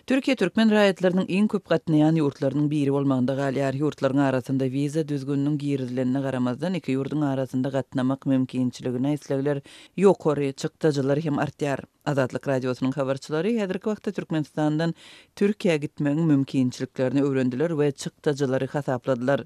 Türkiýe türkmen raýatlarynyň iň köp gatnaýan ýurtlarynyň biri bolmagynda galýar. Ýurtlaryň arasynda wiza düzgüniniň girizilenine garamazdan, iki ýurduň arasynda gatnamak mümkinçiligine islegler ýokary, çykdajylar hem artýar. Azatlyk Radiosynyň habarçylary häzirki wagtda Türkmenistandan Türkiýä gitmegiň mümkinçiliklerini öwrendiler we çykdajylary hasapladylar.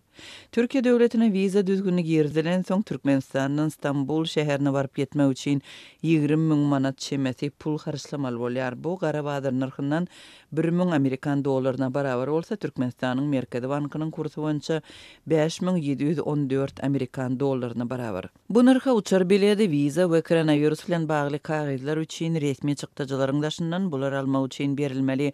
Türkiýe döwletine wiza düzgüni girizilensoň, Türkmenistandan Stambul şäherine baryp ýetmek üçin 20 müň manat çemesi pul harçlamaly bolýar. Bu gara bazar nyrhyndan 1000 amerikan dollaryna barabar bolsa, Türkmenistanyň Merkezi bankynyň kursy boýunça 5714 amerikan dollaryna barabar. Bu nyrha uçar biledi, wiza we koronawirus bilen bagly kagyzlar üçin resmi çykdajylaryň daşyndan bulary almak üçin berilmeli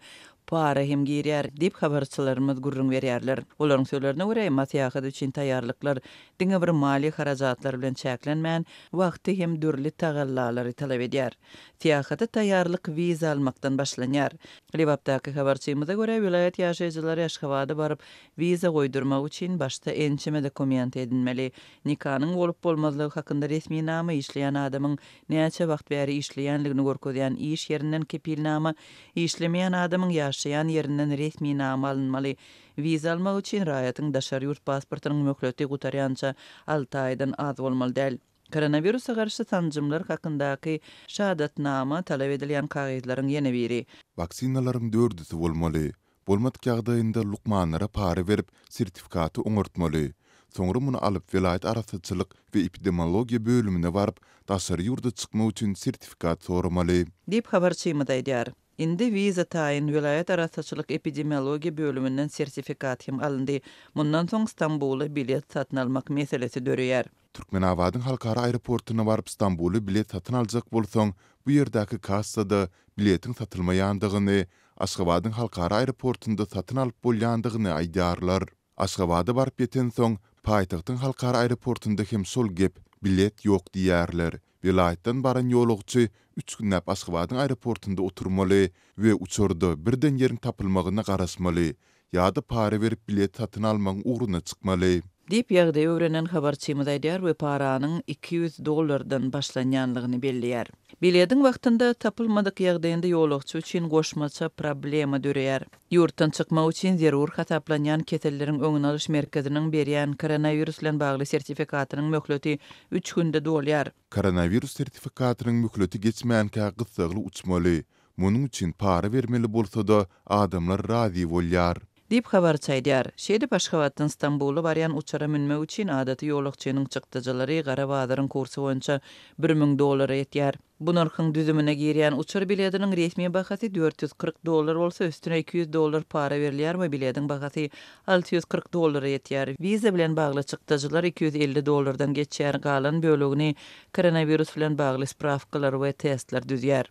para hem girýär, diýip, habarçylarymyz gürrüň berýärler. Olaryň sözlerine görä, emma syýahat üçin taýýarlyklar diňe bir maliýe harajatlary bilen çäklenmän, wagty hem dürli tagallalary talap edýär. Syýahata taýýarlyk wiza almakdan başlanýar. Lebapdaky habarçymyza görä, welaýat ýaşaýjylary Aşgabada baryp, wiza goýdurmak üçin başda ençeme dokument edinmeli. Nikanyň bolup-bolmazlygy hakynda resminama, işleýän adamyň näçe wagt bäri işleýänligini görkezýän iş ýerinden kepilnama, işlemeýän adamyň ýaşaýan ýerinden resminama alynmaly. Wiza almak üçin raýatyň daşary ýurt pasportynyň möhleti gutarýança alty aýdan az bolmaly däl. Koronawirusa garşy sanjymlar hakyndaky şahadatnama talap edilýän kagyzlaryň ýene biri. Waksinalaryň dördüsi bolmaly. Bolmadyk ýagdaýynda lukmanlara para berip, sertifikaty oňartmaly. Soňra muny alyp, welaýat arassaçylyk we epidemiologiýa bölümine baryp, daşary ýurda çykmak üçin sertifikat soramaly. Diýip, habarçymyz aýdýar. Indi wiza taýyn, welaýat arassaçylyk epidemiologiýa bölüminden sertifikat hem alyndy. Mundan soň Stambula bilet satyn almak meselesi döreýär. Türkmenabadyň halkara aeroportuna baryp Stambula bilet satyn aljak bolsaň, bu ýerdäki kassada biletiň satylmaýandygyny, Aşgabadyň halkara aeroportunda satyn alyp bolýandygyny aýdýarlar. Aşgabada baryp ýetensoň, paýtagtyň halkara aeroportunda hem şol gep, bilet ýok diýýärler. Welaýatdan baran ýolagçy üç günläp Aşgabadyň aeroportunda oturmaly we uçarda birden ýeriň tapylmagyna garaşmaly ýa-da para berip bilet satyn almagyň ugruna çykmaly. Diýip, ýagdaýy öwrenen habarçymyz aýdýar we paranyň 200 dollardan başlanýanlygyny belleýär. Bilediň wagtynda tapylmadyk ýagdaýynda ýolagçy üçin goşmaça problema döreýär. Ýurtdan çykmak üçin zerur hasaplanýan keselleriň öňüni alyş merkeziniň berýän koronawirus bilen bagly sertifikatynyň möhleti üç günde dolýar. Koronawirus sertifikatynyň möhleti geçmänkä gyssagly uçmaly. Munuň üçin para bermeli bolsa-da, adamlar razy bolýar. Diýip, habarçy aýdýar. Şeýdip, Aşgabatdan Stambula barýan uçara münmek üçin adaty ýolagçynyň çykdajylary gara bazaryň kursy boýunça 1000 dollara ýetýär. Bu nyrhyň düzümine girýän uçar biletiniň resmi bahasy 440 dollar bolsa, üstüne 200 dollar para berilýär we biletiň bahasy 640 dollara ýetýär. Wiza bilen bagly çykdajylar 250 dollardan geçýär, galan bölegini koronawirus bilen bagly sprawkalar we testler düzýär.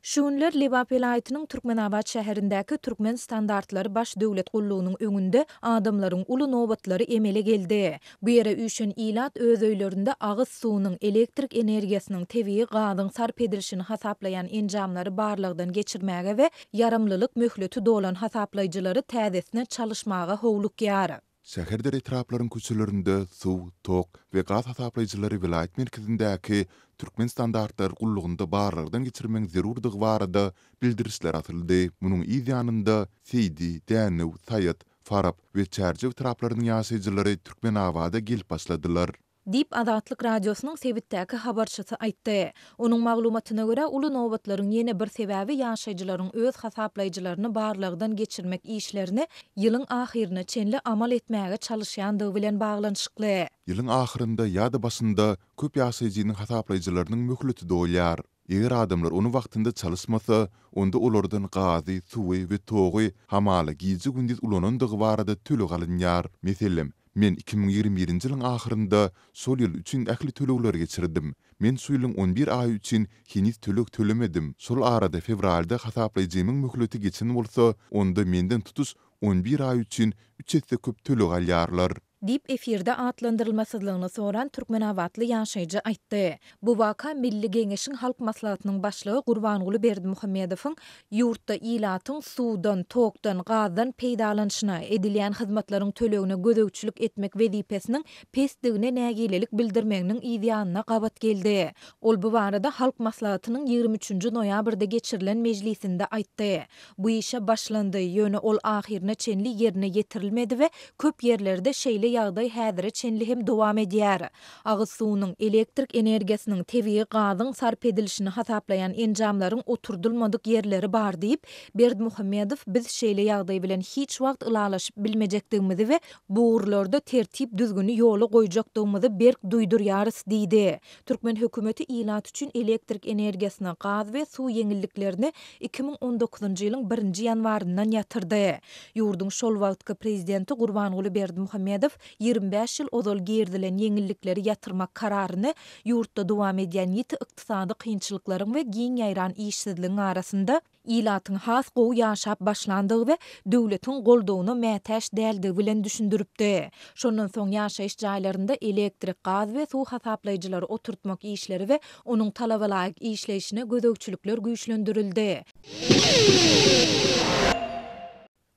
Şu günler Lebap welaýatynyň Türkmenabat şäherindäki Türkmen standartlary baş döwlet gullugynyň öňünde adamlaryň uly nobatlary emele geldi. Bu ýere üýşen ilat öz öýlerinde agyz suwunyň, elektrik energiýasynyň, tebigy gazyň sarp edilişini hasaplaýan enjamlary barlagdan geçirmäge we ýaramlylyk möhleti dolan hasaplaýjylary täzesine çalyşmaga howlukýar. Şäherdir etraplaryň köçelerinde suw, tok we gaz hasaplaýjylary welaýat merkezindäki Türkmen standartlary gullugynda barlagdan geçirmegiň zerurdygy barada bildirişler asyldy. Munuň yz ýanynda Seýdi, Dänew, Saýat, Farap we Çärjew etraplarynyň ýaşaýjylary Türkmenabada gelip başladylar. Diýip, Azatlyk Radiosynyň sebitdäki habarçysy aýtdy. Onuň maglumatyna görä, uly nobatlaryň ýene bir sebäbi ýaşaýjylaryň öz hasaplaýjylaryny barlagdan geçirmek işlerini ýylyň ahyryna çenli amal etmäge çalyşýandygy bilen baglanyşykly. Ýylyň ahyrynda ýa-da başynda köp ýaşaýjynyň hasaplaýjylarynyň möhleti dolýar. Eger adamlar ony wagtynda çalyşmasa, onda olardan gazy, suwy we togy hamala gije-gündiz ulanandygy barada töleg alynýar. Meselem, men 2021-nji ýylyň ahyrynda şol ýyl üçin ähli tölegleri geçirdim. Men şu ýylyň on bir aýy üçin heniz töleg tölemedim. Şol arada fewralda hasaplaýjymyň möhleti geçen bolsa, onda menden tutuş on bir aý üçin üç esse köp töleg alýarlar. Diýip, efirde atlandyrylmasyzlygyny soran türkmenabatly ýaşaýjy aýtdy. Bu waka Milli Geňeşiň Halk Maslahatynyň Başlygy Gurbanguly Berdimuhamedowyň ýurtda ilatyň suwdan, tokdan, gazdan peýdalanyşyna, edilýän hyzmatlaryň tölegine gözegçilik etmek wezipesiniň pesdigine nägilelik bildirmeginiň yzýanyna gabat geldi. Ol bu barada Halk Maslahatynyň 23 nji noýabrda geçirilen mejlisinde aýtdy. Bu işe başlandy, ýöne ol ahyryna çenli ýerine ýetirilmedi we köp ýerlerde şeýle ýagdaý häzire çenli hem dowam edýär. Agyz suwunyň, elektrik energiýasynyň, tebigy gazyň sarp edilişini hasaplaýan enjamlaryň oturdylmadyk ýerleri bar diýip, Berdimuhamedow biz şeýle ýagdaý bilen hiç wagt ylalaşyp bilmejekdigimizi we bu ugurlarda tertip-düzgüni ýola goýjakdygymyzy berk duýdurýarys diýdi. Türkmen hökümeti ilat üçin elektrik energiýasyny, gaz we suw ýeňilliklerini 2019-njy ýylyň birinji ýanwaryndan ýatyrdy. Ýurduň şol wagtky prezidenti Gurbanguly Berdimuhamedow 25 ýyl ozal girizilen ýeňillikleri ýatyrmak kararyny ýurtda dowam edýän ýiti ykdysady kynçylyklaryň we giň ýaýran işsizligiň arasynda ilatyň has gowy ýaşap başlandygy we döwletiň goldawyna mätäç däldigi bilen düşündiripdi. Şondan soň ýaşaýyş jaýlarynda elektrik, gaz we suw hasaplaýjylary oturtmak işleri we onuň talabalaýyk işleýşine gözegçilikler güýçlendirildi.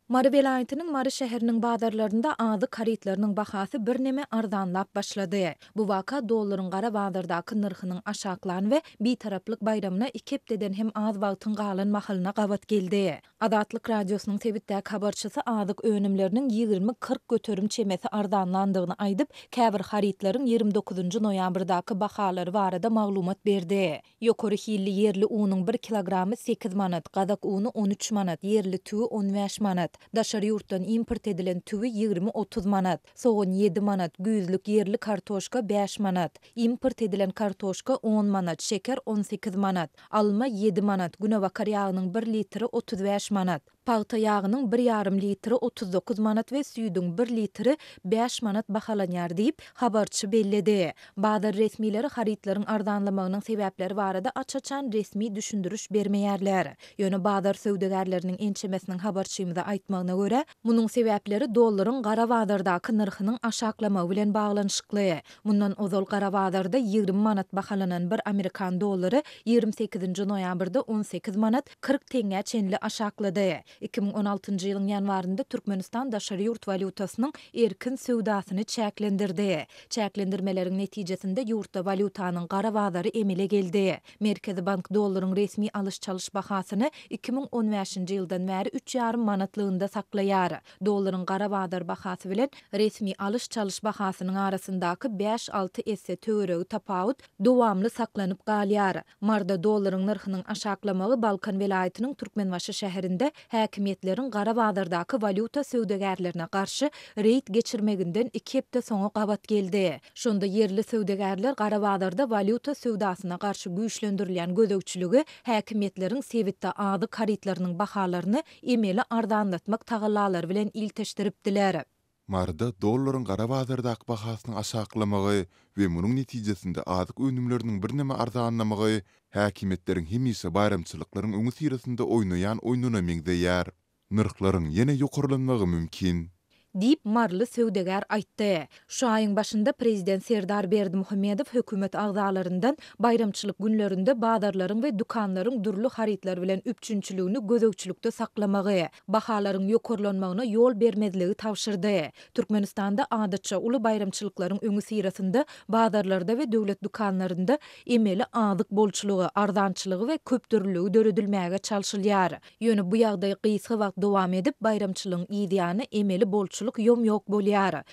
Mary welaýatynyň Mary şäheriniň bazarlarynda azyk harytlarynyň bahasy birneme arzanlap başlady. Bu waka dollaryň gara bazardaky nyrhynyň aşaklan we Bitaraplyk baýramyna iki hepdeden hem az wagtyň galan mahalyna gabat geldi. Azatlyk Radiosynyň sebitdäki habarçysy azyk önümleriniň 20-40 göterim çemesi arzanlandygyny aýdyp, käbir harytlaryň 29 noýabrdaky bahalary barada maglumat berdi. Ýokary hilli ýerli unuň bir kilogramy sekiz manat, gazak uny on üç manat, ýerli tüwi on bäş manat. Daşary ýurtdan import edilen tüwi 20-30 manat, sogan ýedi manat, güýzlük ýerli kartoşka bäş manat, import edilen kartoşka on manat, şeker on sekiz manat, alma ýedi manat, günebakar ýagynyň bir litri 35 manat. Pagta ýagynyň bir ýarym litri 39 manat we süýdüň bir litri bäş manat bahalanýar diýip, habarçy belledi. Bazar resmileri harytlaryň arzanlamagynyň sebäpleri barada aç-açan resmi düşündiriş bermeýärler. Ýöne bazar söwdagärleriniň ençemesiniň habarçymyza aýtmagyna görä, munuň sebäpleri dollaryň gara bazardaky nyrhynyň aşaklamagy bilen baglanyşykly. Mundan ozal gara bazarda 20 manat bahalanan bir amerikan dollary 28-nji noýabrda 18 manat 40 teňňä çenli aşaklady. 2016-njy ýylyň ýanwarynda Türkmenistan daşary ýurt walýutasynyň erkin söwdasyny çäklendirdi. Çäklendirmeleriň netijesinde ýurtda walýutanyň gara bazary emele geldi. Merkezi bank dollaryň resmi alyş-çalyş bahasyny 2015-nji ýyldan bäri üç ýarym manatlygynda saklaýar. Dollaryň gara bazar bahasy bilen resmi alyş-çalyş bahasynyň arasyndaky bäş-alty esse töweregi tapawut dowamly saklanyp galýar. Marda dollaryň nyrhynyň aşaklamagy Balkan welaýatynyň Türkmenbaşy şäherinde häkimiýetleriň gara bazardaky walýuta söwdagärlerine garşy reýd geçirmeginden iki hepde soňa gabat geldi. Şonda ýerli söwdagärler gara bazarda walýuta söwdasyna garşy güýçlendirilýän gözegçiligi häkimiýetleriň sebitde azyk harytlarynyň bahalaryny emeli arzanlatmak tagallalary bilen ilteşdiripdiler. Maryda dollaryň gara bazardaky bahasynyň aşaklamagy we munuň netijesinde azyk önümleriniň birneme arzanlamagy häkimiýetleriň hemişe baýramçylyklaryň öňüsyrasynda oýnaýan oýnuna meňzeýär. Nyrhlaryň ýene ýokarlanmagy mümkin. Diýip, maryly söwdagär aýtdy. Şu aýyň başynda prezident Serdar Berdimuhamedow hökümet agzalaryndan baýramçylyk günlerinde bazarlaryň we dükanlaryň dürli harytlar bilen üpjünçiligini gözegçilikde saklamagy, bahalaryň ýokarlanmagyna ýol bermezligi tabşyrdy. Türkmenistanda adatça uly baýramçylyklaryň öňüsyrasynda bazarlarda we döwlet dükanlarynda emeli azyk bolçulygy, arzançylygy we köpdürlüligi döredilmäge çalşylýar. Ýöne bu ýagdaý gysga wagt dowam edip, baýramçylygyň yzýany emeli bolçulyk ýom-ýok bolýar.